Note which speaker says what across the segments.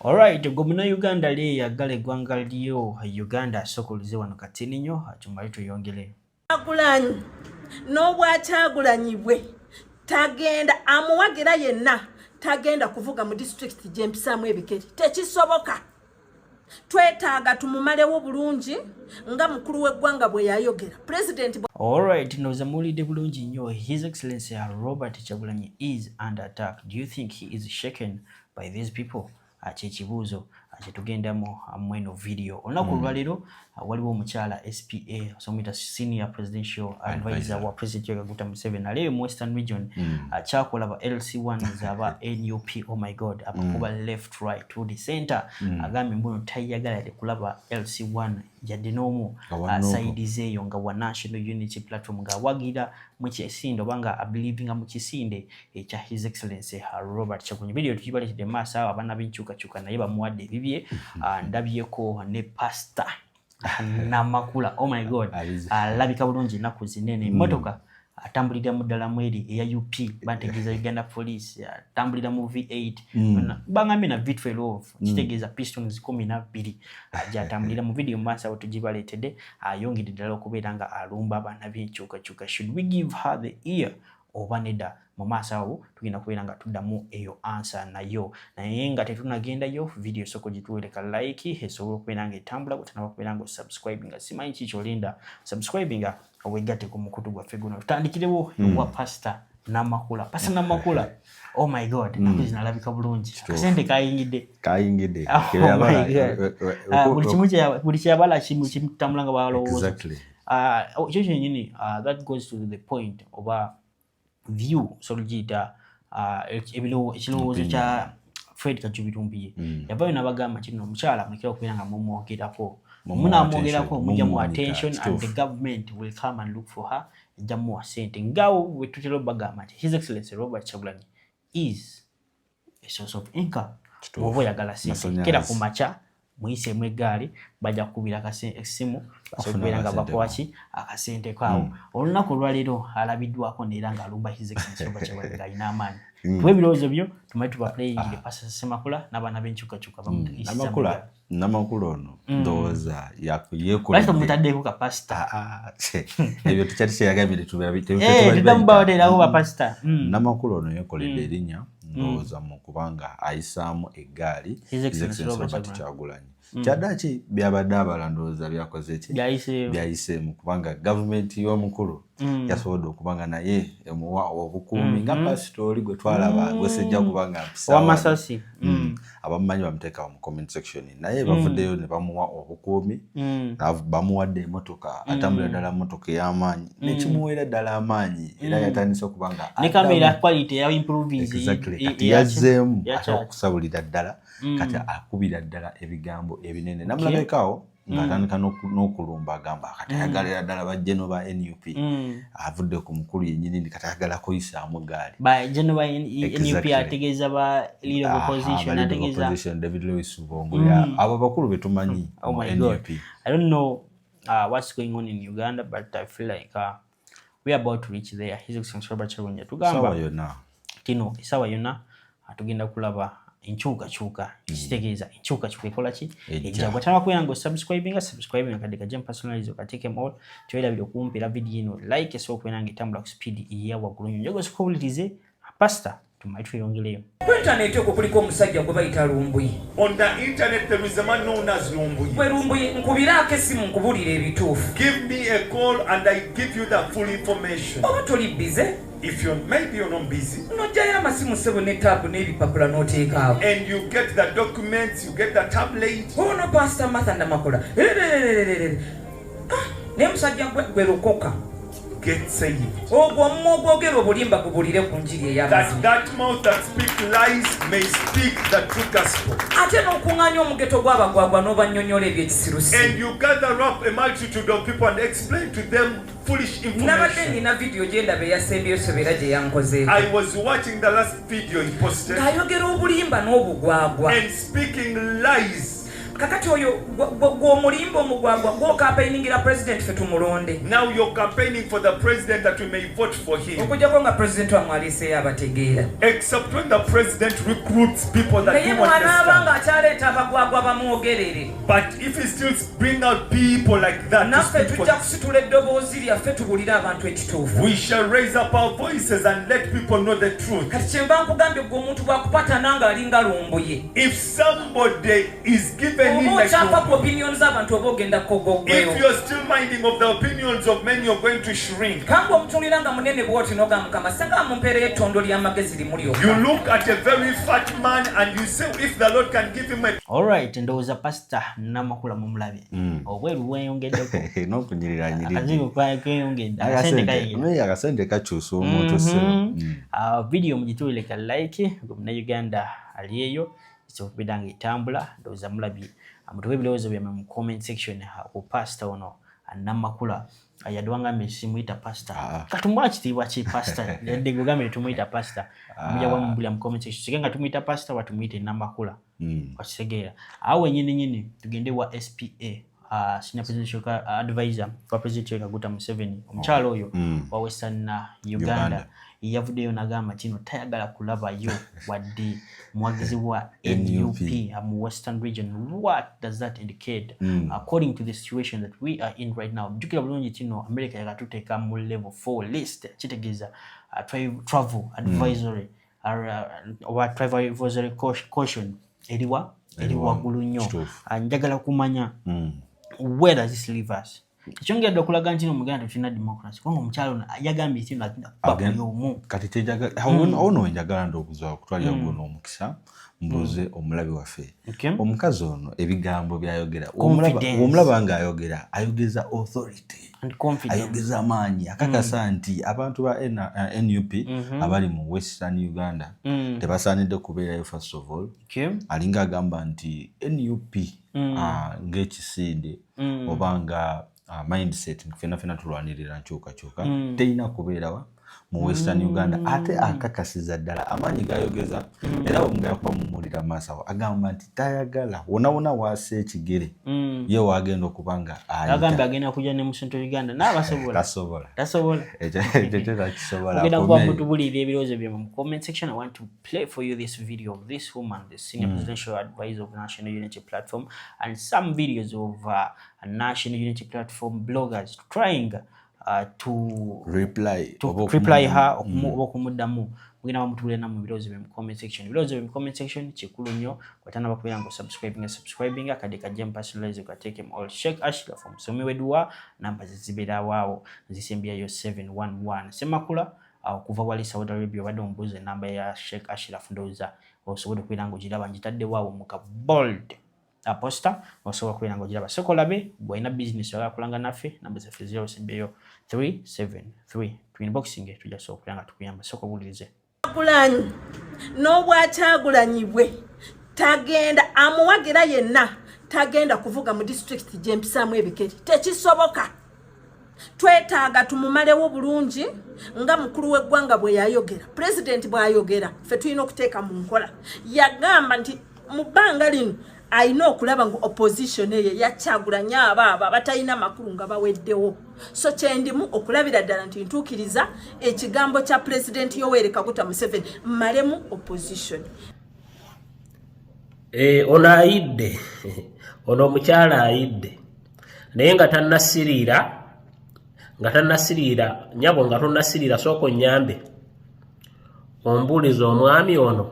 Speaker 1: Alright, gwe Munnayuganda ali eyagala eggwanga lyo Uganda, sooka oluze wano katini nnyo tumale tweyongere.
Speaker 2: Kyagulanyi n'obwakyagulanyi bwe tagenda amuwagira yenna, tagenda kuvuga mu disitulikiti gyempisaamu ebikere, tekisoboka. Twetaaga tumumalewo bulungi nga mukulu w'eggwanga bwe yayogera, pulezidenti.
Speaker 1: Alright, ndowooza muwulidde bulungi nnyo. His Excellency Robert Kyagulanyi is under attack. Do you think he is shaken by these people? Kyekibuuzo kyetugendamu mweno video olunaku olwaleero. Waliwo omukyala SPA, somuyita Senior Presidential Advisor wa President Yoweri Kaguta Museveni, aleeyo mu Western Region. Kyakola ba LC1 aba NUP, oh my God, abakuba left, right to the center. Agambye mbuno tayagala yadde kulaba LC1 yadde n'omu side zeeyo nga wa National Unity Platform, ng'awagira mu kisinde oba nga abelievinga mu kisinde ekya His Excellency Robert Kyagulanyi. Video tugibaletedde mu maaso awo. Abaana b'enkyukakyuka naye bamuwadde ebibye. Ndabyeko ne Pastor Namakula, oh my God, alabika bulungi ennaku zinene. Emmotoka atambulira mu ddala mweri eya UP, bantegeeza Uganda Police, atambulira mu V8. Bangambye na V12, kitegeeza pistons 12 gyatambulira mu video. Mu maaso awo tugibaleetedde. Ayongedde ddala okubeera nga alumba abaana b'enkyukakyuka. Should we give her the ear oba nedda? Mu maaso awo tugenda kubeera nga tuddamu eyo answer nayo. Naye nga tetunagendayo, video esooka gituwereka like esobola okubeera nga etambula. Bwetanaba kubeera nga osubscribe, nga simanyi ki kyolinda, subscribe nga wegatte ku mukutu gwaffe guno. Tutandikirewo ewa Pastor Namakula. Pastor Namakula, oh my God, naku zino alabika bulungi, akasente kayingidde.
Speaker 3: Kayingidde.
Speaker 1: Oh my God. Buli kimu buli kyeyabala kimu kimutambula nga balowooza. Ekyo kyenyini, that goes to the point oba view osobola ogiyita ekirowoozo kya Fred Kajubi Lumbuye. Yavayo n'abagamba kino, omukyala mulekera okubeera nga mumwogerako.
Speaker 3: Mumuwa
Speaker 1: Munamwogerako,
Speaker 3: attention,
Speaker 1: mujja mu
Speaker 3: mumuwanika,
Speaker 1: attention and the
Speaker 3: kituufu.
Speaker 1: government will come and look for her, ejja muwa sente. Ngaawo bwe tutera obagamba nti His Excellency Robert Kyagulanyi is a source of income. Bw'oba oyagala sente,
Speaker 3: Masannyalaze.
Speaker 1: kera ku makya muyiseemu eggaali, bajja kukubira essimu basobole
Speaker 3: Ofuna
Speaker 1: okubeera nga
Speaker 3: akasente.
Speaker 1: bakuwa ki akasente kaawo. Olunaku olwaleero alabiddwako neera ng'alumba His Excellency Robert Kyagulanyi ng'alina amaanyi. Tuwe ebirowoozo byo, tumale tubaplayingire Pastor Ssemakula n'abaana b'enkyukakyuka bamuyisiza mu
Speaker 3: Namakula,
Speaker 1: ngalo.
Speaker 3: Namakula ono ndowooza
Speaker 1: Lwaki
Speaker 3: yeekoledde.
Speaker 1: tomutaddeko ka pasita?
Speaker 3: Ah, ebyo tukyali kyeyagambye.
Speaker 1: Tuddamu bawateerako bapasita.
Speaker 3: Namakula ono yeekoledde erinnya ndowooza mu kubanga ayisaamu eggaali
Speaker 1: His
Speaker 3: His
Speaker 1: Excellency
Speaker 3: Excellency
Speaker 1: Robert
Speaker 3: Robert Kyagulanyi. Kyaddaaki byabadde abala ndowooza byakoze ki?
Speaker 1: Byayiseeyo.
Speaker 3: Byayiseemu, kubanga gavumenti y'omukulu yasobodde okuba nga naye emuwa obukuumi nga pasita oli gwe twalaba, gwe sejja kubanga mpisa wano.
Speaker 1: Owamasasi.
Speaker 3: Abamumanyi bamuteeka mu comment section, naye bavuddeyo ne bamuwa obukuumi. Bamuwadde emotoka, atambulira ddala motoka ey'amaanyi, nekimuweera ddala amaanyi, era yatandise okuba nga
Speaker 1: Ne kamera quality ya improvinze.
Speaker 3: Exactly. Kati yazzeemu ate okusabulira ddala, kati akubira ddala ebigambo ebinene. Namulabekawo ng'atandika n'okulumba, agamba kati ayagalira ddala bajjeno ba NUP. Avudde ku mukulu yennyini, kati ayagala kuyisaamu gaali.
Speaker 1: Bajeno ba NUP?
Speaker 3: Exactly.
Speaker 1: Ategeeza ba leader of opposition?
Speaker 3: Ba leader of
Speaker 1: Ategeeza
Speaker 3: opposition, David Lewis Rubongoya, abo bakulu betumanyi
Speaker 1: Oh
Speaker 3: mu
Speaker 1: my God.
Speaker 3: NUP.
Speaker 1: I don't know what's going on in Uganda, but I feel like we are about to reach there. His Excellency Robert Kyagulanyi
Speaker 3: Sawa
Speaker 1: tugamba
Speaker 3: yonna.
Speaker 1: tino essaawa yonna tugenda kulaba enkyukakyuka. Kitegeeza enkyukakyuka ekola ki?
Speaker 3: Ejja.
Speaker 1: Ejja. Bwatanga kubeera nga osubscribinga, subscribinga kadde kajja personalize, okateekemu all. Tewerabira okumpeera video eno like esobola okubeera nga etambula ku speed eya waggulu nnyo. Njagala osooka owulirize pastor, tumale tweyongereyo.
Speaker 4: Ku intaneti okwo kuliko omusajja gwe bayita Lumbuye.
Speaker 5: On the internet, there is a man known as Lumbuye.
Speaker 4: Gwe Lumbuye, nkubiraako essimu nkubulira ebituufu.
Speaker 5: Give me a call and I give you the full information.
Speaker 4: Oba toli busy?
Speaker 5: If you're maybe you're not busy
Speaker 4: N'oggyayo amasimu ssebo ne taabu n'ebipapula n'oteekaawo.
Speaker 5: And you get the documents, you get the tablet.
Speaker 4: Ono Pasita Martha Namakula. Erererererere. Ah, naye musajja gwe gwe lokoka.
Speaker 5: Get saved.
Speaker 4: Ogwo omumwa ogwogera obulimba gubulire ku njiri
Speaker 5: That
Speaker 4: ey'amazima.
Speaker 5: that mouth that speak lies may speak the true gospel.
Speaker 4: Ate n'okuŋŋaanya omugeto gw'abagwagwa n'obannyonnyola ebyekisirusi.
Speaker 5: And you gather up a multitude of people and explain to them foolish
Speaker 4: Nabadde
Speaker 5: information.
Speaker 4: nina vidiyo gye ndaba eyasembyeyo sobeera gye yankozeeko.
Speaker 5: I was watching the last video he posted
Speaker 4: Ng'ayogera obulimba n'obugwagwa.
Speaker 5: And speaking lies.
Speaker 4: Kakati oyo gw'omulimba omugwagwa gw'okampeiningira pulezidenti ffe tumulonde.
Speaker 5: Now you're campaigning for the president that we may vote for him.
Speaker 4: Okuggyako nga pulezidenti wammwe aliiseeyo abategeera.
Speaker 5: Except when the president recruits people that
Speaker 4: Naye
Speaker 5: do
Speaker 4: bw'anaaba
Speaker 5: understand.
Speaker 4: ng'akyaleeta abagwagwa bamwogerere
Speaker 5: But if he still bring out people like that to
Speaker 4: naffe
Speaker 5: speak for
Speaker 4: tujja kusitula eddoboozi lyaffe tubuulire abantu ekituufu
Speaker 5: we shall raise up our voices and let people know the truth.
Speaker 4: Kati kyenva nkugambye gwe omuntu bw'akupatana ng'alinga lumbuye
Speaker 5: If somebody is given in
Speaker 4: oba
Speaker 5: like
Speaker 4: okyafa ku opinion z'abantu oba ogenda
Speaker 5: if
Speaker 4: kogogweyo
Speaker 5: you're still minding of the opinions of men, you're going to shrink.
Speaker 4: Kanga omutuulira nga munene bw'oti n'ogamba mukama singa mumpeereyo ettondo ly'amagezi limu
Speaker 5: You
Speaker 4: lyokka
Speaker 5: look at a very fat man and you say, if the Lord can give him a
Speaker 1: Alright, ndowooza Pastor Namakula mumulabye. Obweru bweyongeddeko.
Speaker 3: N'okunyirira
Speaker 1: Akazibu
Speaker 3: nyiridde
Speaker 1: keyongedde. Akasente kayingira.
Speaker 3: Naye akasente kakyusa omuntu ssebo.
Speaker 1: Ah, video mugituulire ka like gwe Munnayuganda ali eyo ekyokubira nga etambula ndowooza mulabye. Ah, mutuwe ebirowoozo byammwe mu comment section ah, ku pastor ono ah, Namakula. Ah, yadde wangambye simuyita pastor. Katumuwa kitiibwa ki pastor? Yadde gwe ogambye tumuyita pastor. Mujja kuba mubulira mu comment section. Sige nga tumuyita pastor oba tumuyite Namakula. Okitegeera. Awo wennyini nyini tugende wa SPA senior presidential advisor wa President Yoweri Kaguta Museveni, omukyala oyo wa Western Uganda,
Speaker 3: Uganda.
Speaker 1: Yavuddeyo n'agamba kino tayagala kulabayo wadde muwagizi wa
Speaker 3: NUP.
Speaker 1: NUP mu Western region. What does that indicate according to the situation that we are in right now? Jjukira bulungi kino America yakatuteeka mu level 4 list, kitegeeza travel advisory oba travel advisory caution eriwa eri waggulu nnyo.
Speaker 3: Kituufu.
Speaker 1: Ah, njagala kumanya where does this leave us? Ekyongedde okulaga nti no muganda tetulina democracy kubanga omukyalo ono yagambye nti no agenda kuba buli omu.
Speaker 3: Kati kyenjagala awo no wenjagala ndowooza okutwalira guno omukisa mbuuze omulabi waffe. Omukazi ono ebigambo byayogera
Speaker 1: Confidence.
Speaker 3: omulaba ng'ayogera ayogeza authority
Speaker 1: And confidence.
Speaker 3: Ayogeza amaanyi akakasa nti abantu ba NUP abali mu Western Uganda tebasaanidde kubeerayo first of all. Alinga agamba nti NUP ng'ekisinde oba nga mindset fena fena tulwanirira nkyukakyuka terina kubeerawa mu Western Uganda ate akakasiza ddala amaanyi gayogeza era omugala kuba mumulira maaso awo agamba nti tayagala wona wona waasa ekigere ye wagenda okuba nga
Speaker 1: Agambye
Speaker 3: ayita
Speaker 1: agenda kujja ne mu Central Uganda n'abasobola
Speaker 3: tasobola
Speaker 1: tasobola.
Speaker 3: Ekyo kyo takisobola
Speaker 1: Ogenda kuba
Speaker 3: akomye.
Speaker 1: mutubulira ebirowoozo byammwe mu comment section. I want to play for you this video of this woman, the senior presidential advisor of National Unity Platform, and some videos of National Unity Platform bloggers trying to
Speaker 3: reply
Speaker 1: to
Speaker 3: oba
Speaker 1: reply her oba okumuddamu. Mugenda bamutubulira nammwe ebirowoozo bye mu comment section. Ebirowoozo bye mu comment section kikulu nnyo. Watana bakubeera nga osubscribinga subscribinga akadde kajja mu personalize kateekemu all. Sheikh Ashraf omusomi w'edduwa namba ze zibeerawo awo zisembyayo 711 Semakula awo kuva wali Saudi Arabia obadde omubuuza enamba ya Sheikh Ashraf ndowooza osobola okubeera nga ogiraba ngitaddewo awo mu ka bold aposta osobola okubeera nga ogiraba sooka olabe bw'olina bizinesi oyagala kulanga naffe namba zaffe 0 373 twinboxing tujja sobola okubeera nga tukuyamba sooka obuulirize.
Speaker 2: Kyagulanyi n'obwakyagulanyi bwe tagenda amuwagira yenna tagenda kuvuga mu disitulikiti gye mpisaamu ebigere tekisoboka twetaaga tumumalewo bulungi nga mukulu w'eggwanga bwe yayogera pulezidenti bw'ayogera ffe tulina okuteeka mu nkola yagamba nti mu bbanga lino alina okulaba ngu opposition eyo yakyagulanye abo abo abatalina makulu nga baweddewo so kyendimu okulabira ddala nti ntuukiriza ekigambo kya pulezidenti Yoweri Kaguta Museveni mmalemu opposition.
Speaker 6: Ono ayidde ono omukyala ayidde naye nga tannasiriira nga tannasiriira nyabo nga tonnasiriira sooka onnyambe ombuuliza omwami ono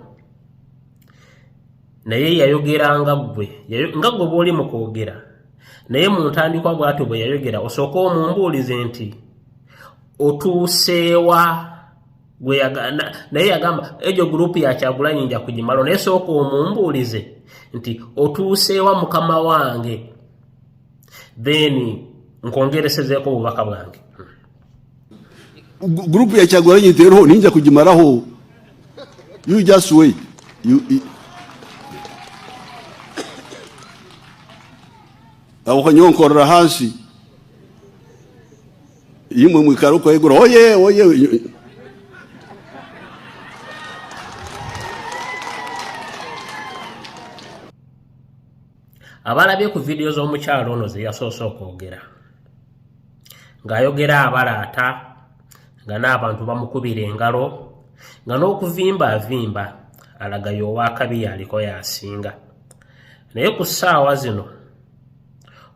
Speaker 6: naye yayogera nga ggwe nga ggwe bw'oli mu kwogera naye mu ntandikwa bw'atyo bwe yayogera osooke omumbuulize nti otuuseewa gwe naye yagamba egyo gurupu ya Kyagulanyi nja kugimalo naye sooka omumbuulize nti otuuseewa mukama wange then nkwongeresezeeko obubaka bwange.
Speaker 7: Gurupu ya Kyagulanyi ntereho ninja kugimaraho. You just wait. You aho kanyonkorera hansi imwe mwikara ukwegura oye oye.
Speaker 6: Abalabye ku vidiyo z'omukyalo ono ze yasoose okwogera ng'ayogera abalaata nga n'abantu bamukubira engalo nga n'okuvimba avimba alaga y'owakabi yaliko yasinga. Naye ku ssaawa zino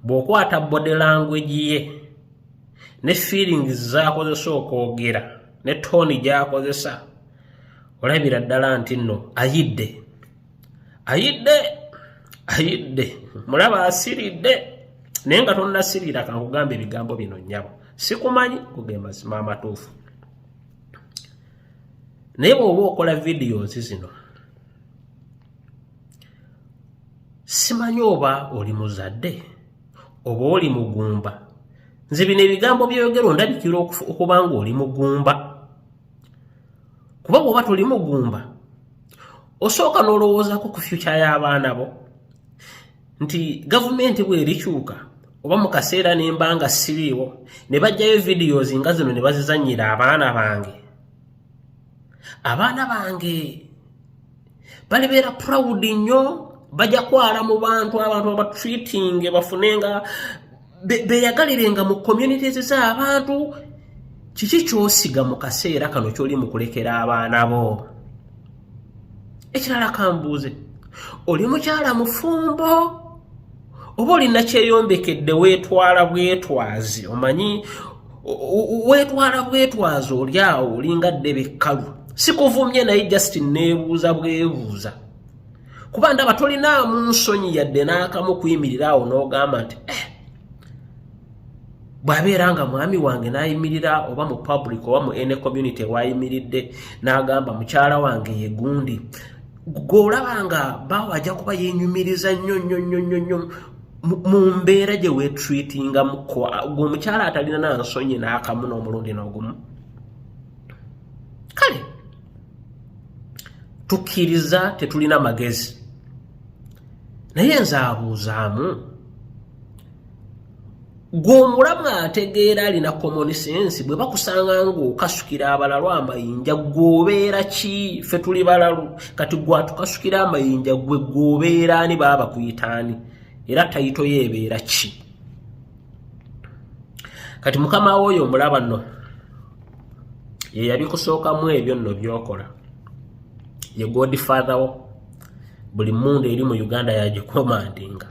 Speaker 6: bw'okwata body language ye ne feelings z'akozesa okwogera ne tone gy'akozesa, olabira ddala nti nno ayidde, ayidde, ayidde. Mulaba asiridde, naye nga tonnasirira, kankugamba ebigambo bino, nnyabo, sikumanyi, kuge mazima amatuufu. Naye bw'oba okola videos zino, simanyi oba oli muzadde oba oli mugumba. Nze bino ebigambo by'oyogera ondabikira okuba nga oli mugumba, kuba bw'oba toli mugumba osooka n'olowoozaako ku future y'abaana bo, nti gavumenti bw'erikyuka oba mu kaseera nemba nga siriiwo, ne bajjayo videos nga zino ne bazizannyira abaana bange, abaana bange balibeera proud nnyo, bajja kwala mu bantu, abantu babatreating, bafune nga beyagalirenga mu communities z'abantu. Kiki kyosiga mu kaseera kano kyoli mu kulekera abaana bo? Ekirala, kambuuze, oli mukyala mufumbo oba olina kyeyombekedde weetwala bwetwazi? Omanyi weetwala bwetwazi, oli awo olinga ddebe ekkalu. Sikuvumye, naye just neebuuza bwebuuza, kuba ndaba tolinaamu nsonyi yadde n'akamu kuyimirira awo n'ogamba nti eh, bw'abeera nga mwami wange n'ayimirira oba mu public oba mu any community wayimiridde n'agamba mukyala wange ye gundi, gw'olaba nga baawe ajja kuba yeenyumiriza nnyo nnyo nnyo nnyo nnyo mu mbeera gye weetreatingamuko, gwe omukyala atalina na nsonyi n'akamu n'omulundi n'ogumu. Kale tukkiriza tetulina magezi, naye nze abuuzaamu, gwe omulamu ategeera, alina common sense, bwe bakusanga ng'okasukira abalalu amayinja, gw'obeera ki? Ffe tuli balalu, kati gwe atukasukira amayinja, gwe gw'obeera ani? Baaba kuyita ani? Era title yo ebeera ki? Kati mukama we oyo omulaba nno ye yabikusookamu ebyo nno byokola, ye godfather wo. Buli mundu eri mu Uganda yagicommandinga,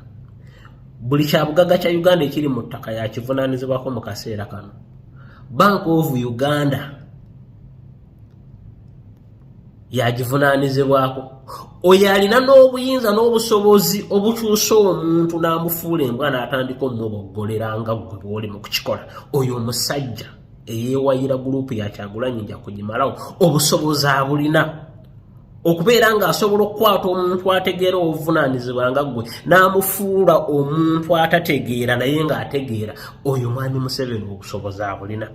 Speaker 6: buli kyabugagga kya Uganda ekiri mu ttaka yakivunaanizibwako mu kaseera kano. Bank of Uganda yagivunaanizibwako. Oyo alina n'obuyinza n'obusobozi obukyusa omuntu n'amufuula embwa n'atandika omumuboggolera nga ggwe bw'oli mu kukikola. Oyo omusajja eyeewayira group ya Kyagulanyi nja kugimalawo, obusobozi abulina okubeera ng'asobola okukwata omuntu ategeera obuvunaanyizibwa nga ggwe n'amufuula omuntu atategeera naye ng'ategeera. Oyo mwami Museveni obusobozi abulina,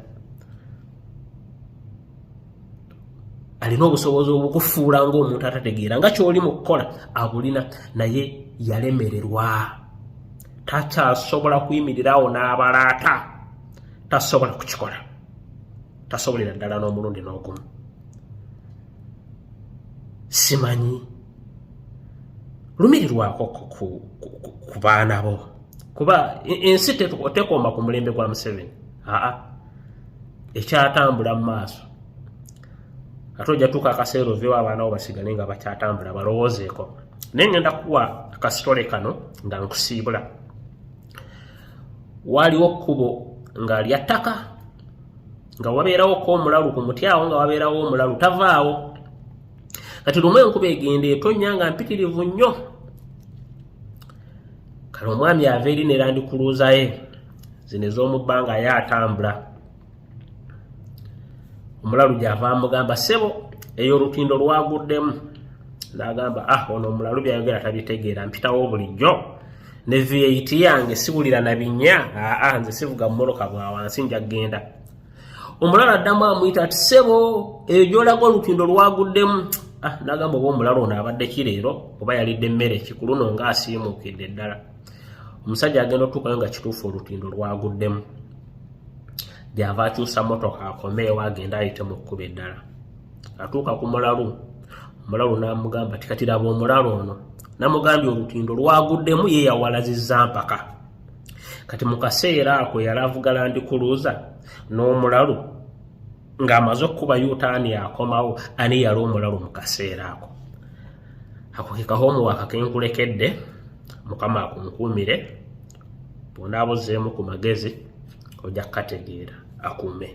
Speaker 6: alina obusobozi obukufuula ng'omuntu atategeera nga kyoli mu kukola, abulina, naye yalemererwa, takyasobola kuyimirirawo n'abalaata, tasobola kukikola, tasobolera ddala n'omulundi n'ogumu. Simanyi, lumirirwako ku baana bo, kuba ensi tekoma ku mulembe gwa Museveni, aa, ekyatambula mu maaso. Ate ojja tuuka akaseera oveewo, abaana bo basigale nga bakyatambula, balowoozeeko. Naye ngenda kuwa akasitole kano nga nkusiibula. Waaliwo kkubo nga lya ttaka, nga wabeerawo ko omulalu ku muti awo, nga wabeerawo omulalu tavaawo. Kati lumu enkuba egenda etonnya nga mpitirivu nnyo. Kale omwami ava eri ne Land Cruiser ye zino ez'omu bbanga, ye atambula. Omulalu gyava amugamba, "Ssebo, eyo olutindo lwaguddemu." N'agamba, "Ah, ono omulalu byayogera tabitegeera, mpitawo bulijjo ne V8 yange, siwulira na binnya. Aa, nze sivuga mmotoka bwa wansi, nja kgenda." Omulala addamu amuyita ati, "Ssebo, eyo gy'olaga olutindo lwaguddemu." Ah, n'agamba, "Oba omulala ono abadde ki leero? Oba yalidde emmere ki? Ku luno ng'asiimuukidde ddala." Omusajja agenda otuukayo nga kituufu olutindo lwaguddemu. Gyava akyusa motoka akomeewo, agenda ayite mu kkubo eddala. Atuuka ku mulalu, omulalu n'amugamba ti, "Kati laba omulalu ono, namugambye olutindo lwaguddemu, ye yawalazizza mpaka kati." Mu kaseera ako yali avuga Land Cruiser n'omulalu ng'amaze okukuba U-turn akomawo. Ani yali omulalu mu kaseera ako? Ako ke kahomework kenkulekedde. Mukama akunkuumire, bw'onaaba ozzeemu ku magezi ojja kukategeera. Akuume.